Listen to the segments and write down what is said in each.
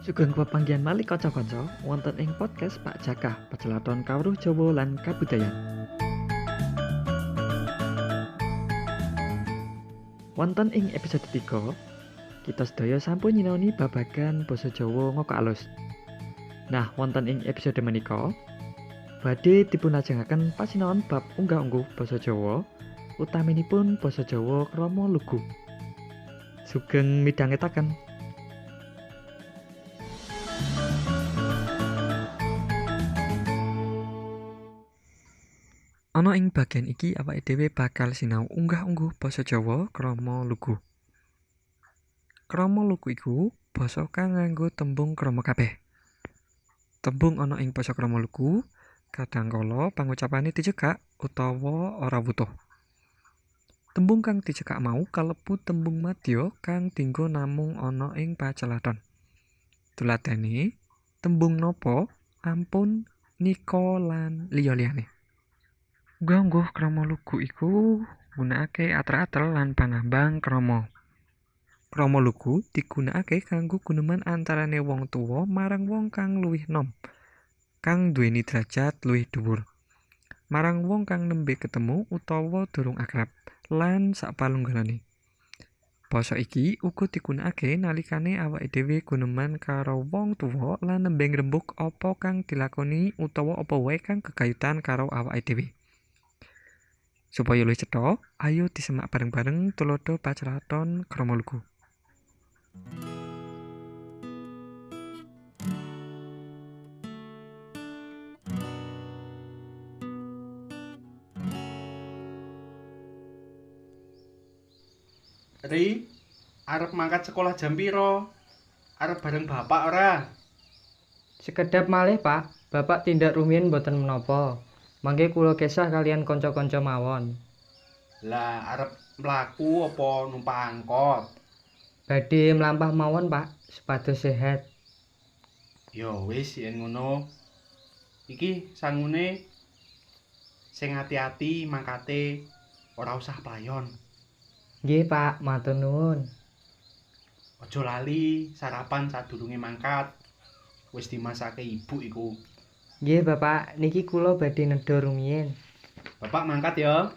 Sugeng pepanggihan malih kanca-kanca wonten ing podcast Pak Jaka, pecelaton kawruh Jawa lan kabudayan. Wonten ing episode 3, kita sedaya sampun nyinaoni babagan basa Jawa ngoko alus. Nah, wonten ing episode menika badhe dipunlajengaken pasinaon bab unggah-ungguh basa Jawa, utaminipun basa Jawa krama lugu. Sugeng midhangetaken. Ana ing bagian iki awake dhewe bakal sinau unggah-ungguh basa Jawa krama lugu. Krama lugu iku basa kang nganggo tembung krama kabeh. Tembung ana ing basa krama lugu kadhangkala pangucapane dicekak utawa ora wutuh. Tembung kang dicekak mau kalebu tembung madya kang dinggo namung ana ing pacelathon. Tuladhane tembung napa, ampun, nika lan liya-liyane. Unggah-ungguh krama lugu iku nggunakake ater-ater lan pangambang krama. Krama lugu digunakake kanggo guneman antarane wong tuwa marang wong kang luwih nom, kang duweni derajat luwih dhuwur, marang wong kang nembe ketemu utawa durung akrab, lan sakpalunggalane. Basa iki uga digunakake nalikane awake dhewe guneman karo wong tuwa lan nembe ngrembug apa kang dilakoni utawa apa wae kang gegayutan karo awake dhewe. Supaya luwih cetha, ayo disemak bareng-bareng tuladha pacelathon krama lugu. Ri, arep mangkat sekolah jam piro? Arep bareng bapak ora? Sekedhap malih, Pak. Bapak tindak rumiyin mboten menapa. Mangke kula kesah kaliyan kanca-kanca mawon. Lah, arep mlaku apa numpak angkot? Badhe mlampah mawon, Pak, supados sehat. Ya wis yen ngono. Iki sangune sing ati-ati mangkate, ora usah playon. Nggih, Pak, matur nuwun. Aja lali sarapan sadurunge mangkat. Wis dimasake ibu iku. Nggih, Bapak, niki kula badhe nedha rumiyin. Bapak mangkat ya.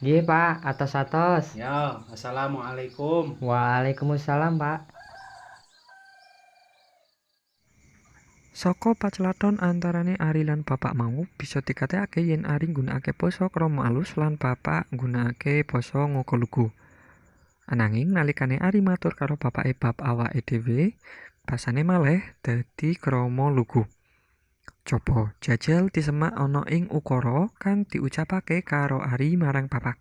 Nggih, Pak, atos-atos. Ya, assalamualaikum. Waalaikumsalam, Pak. Saka pacelathon antarane Ari lan bapak mau bisa dikatekake yen Ari nggunakake basa krama alus lan bapak nggunakake basa ngoko lugu. Ananging nalikane Ari matur karo bapake bab awake dhewe, basane malih dadi krama lugu. Coba jajal disemak ana ing ukara kang diucapake karo Ari marang bapak.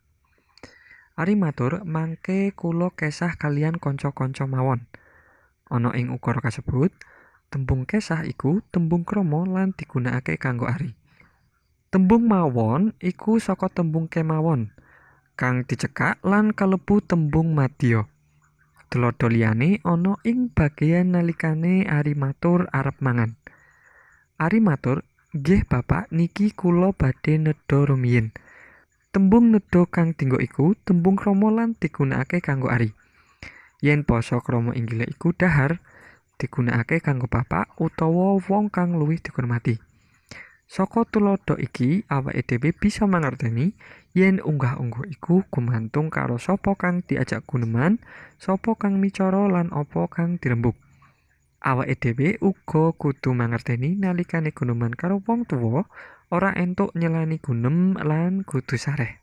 Ari matur mangke kula kesah kaliyan kanca-kanca mawon. Ana ing ukara kasebut, tembung kesah iku tembung krama lan digunakake kanggo Ari. Tembung mawon iku saka tembung kemawon kang dicekak lan kalebu tembung madya. Tuladha liyane ana ing bagean nalikane Ari matur arep mangan. Ari matur, "Nggih Bapak, niki kula badhe nedha rumiyin." Tembung nedha kang dinggo iku tembung krama lan digunakake kanggo Ari. Yen basa krama inggile iku dhahar, digunakake kanggo bapak utawa wong kang luwih dihormati. Saka tuladha iki awake dhewe bisa mangerteni yen unggah-ungguh iku gumantung karo sapa kang diajak guneman, sapa kang micara lan apa kang dirembug. Awake dhewe uga kudu mangerteni nalikane guneman karo wong tuwa ora entuk nyelani gunem lan kudu sareh.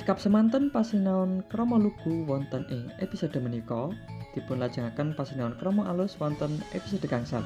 Cekap semanten pasinaon krama lugu wonten ing episode menika, dipunlajengaken pasinaon krama alus wonten episode gangsal.